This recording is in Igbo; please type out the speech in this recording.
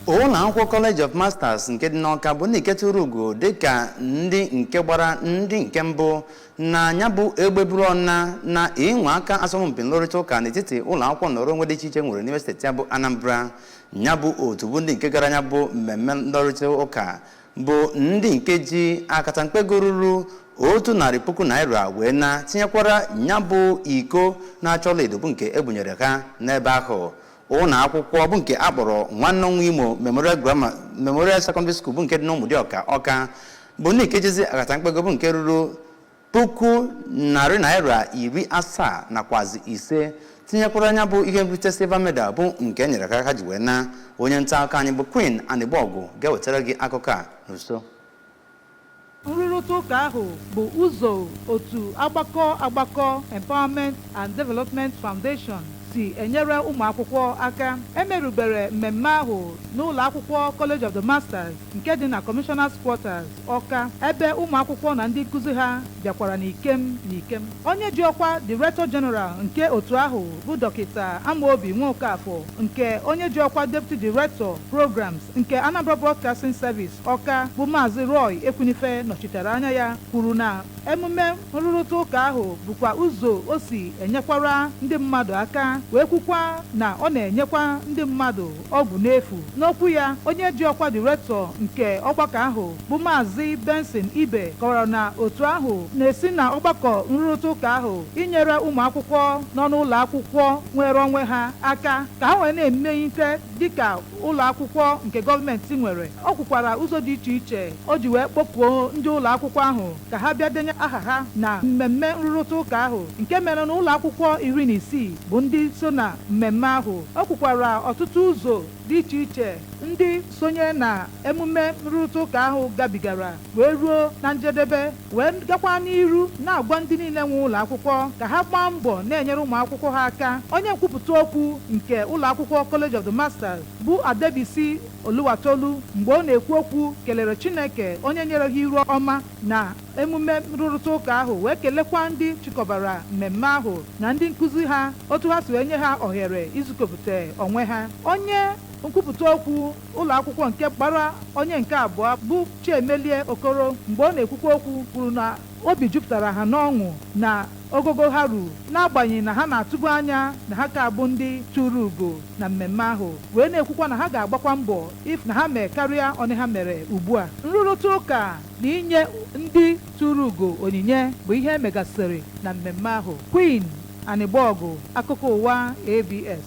Ụlọ akwụkwọ College of Masters nke dị n'Ọka bụ ndị nke tụrụ ugo dịka ndị nke gbara ndị nke mbụ na ya bụ egbe buru ọna na ịnwe aka asọmpi nlụrịta ụka n'etiti ụlọ akwụkwọ nọrọ onwe dị iche iche nwere n'ime steeti ya bụ Anambra. Ya bụ otu bụ ndị nke gara ya bụ mmemme nlọrịta ụka bụ ndị nke ji akatamkpego ruru ₦100,000 wee na tinyekwara ya bụ iko na-acha ọlaedo bụ nke ebunyere ha n'ebe ahụ. Ụlọ akwụkwọ bụ nke a kpọrọ Nwanne Ọnwụ Imo Memorial Grammar Memorial Secondary School bụ nke dị n'Ụmụdịọka, Ọka, bụ ndị nke jizi akatamkpego bụ nke ruru ₦75,000 tinyekwara anya bụ ihe nrite silver medal bụ nke e nyere ka ha ji wee na. Onye nta akụkọ anyị bụ Queen Anịgbọgụ ga-ewetara gị akụkọ a n'uso. Nrụrịta ụka ahụ bụ ụzọ otu agbakọ agbakọ Empowerment and Development Foundation si enyere ụmụ akwụkwọ aka. Emerubere mmemme ahụ n'ụlọ akwụkwọ College of the Masters nke dị na Commissioners Quarters, Ọka, ebe ụmụ akwụkwọ na ndị nkụzi ha bịakwara n'ikem n'ikem. Onye ji ọkwa Director General nke otu ahụ bụ Dọkịta Amaobi Nwokafọ, nke onye ji ọkwa Deputy Director Programs nke Anambra Broadcasting Service, Ọka, bụ Maazị Roy Ekwunife nọchitere anya ya, kwuru na emume nrụrịta ụka ahụ bụkwa ụzọ o si enyekwara ndị mmadụ aka, wee kwukwa na ọ na-enyekwa ndị mmadụ ọgwụ n'efu. N'okwu ya, onye ji ọkwa Director nke ọgbakọ ahụ bụ Maazị Benson Ibe kọwara na otu ahụ na-esi na ọgbakọ nrụrịta ụka ahụ inyere ụmụ akwụkwọ nọ n'ụlọ akwụkwọ nwere onwe ha aka ka ha wee na-emelite dịka ụlọ akwụkwọ nke gọọmenti nwere. Ọ kwukwara ụzọ dị iche iche o ji wee kpọkuo ndị ụlọ akwụkwọ ahụ ka ha bịa denye aha ha na mmemme nrụrịta ụka ahụ, nke mere na ụlọ akwụkwọ 16 bụ ndị so na mmemme ahụ. O kwukwara ọtụtụ ụzọ dị iche iche ndị sonye na emume nrụrịta ụka ahụ gabigara wee ruo na njedebe, wee gakwa n'iru na-agwa ndị niile nwe ụlọ akwụkwọ ka ha gbaa mbọ na-enyere ụmụ akwụkwọ ha aka. Onye nkwupụta okwu nke ụlọ akwụkwọ College of the Masters bụ Adebisi Oluwatolu, mgbe ọ na-ekwu okwu, kelere Chineke onye nyere ha iru ọma na emume nrụrịta ụka ahụ, wee kelekwa ndị chịkọbara mmemme ahụ na ndị nkụzi ha otu ha si wee nye ha ohere izukọpụta onwe ha. Onye nkwupụta okwu ụlọ akwụkwọ nke gbara onye nke abụọ bụ Chiemelie Okoro, mgbe ọ na-ekwukwa okwu, kwuru na obi jupụtara ha n'ọṅụ na ogogo ha ruru, n'agbanyeghị na ha na-atụbu anya na ha ka bụ ndị tụrụ ugo na mmemme ahụ, wee na-ekwukwa na ha ga-agbakwa mbọ if na ha mee karịa onye ha mere ugbu a. Nrụrịta ụka na inye ndị tụrụ ugo onyinye bụ ihe emegasịrị na mmemme ahụ. Queen Anịgbọgụ, akụkọ ụwa ABS.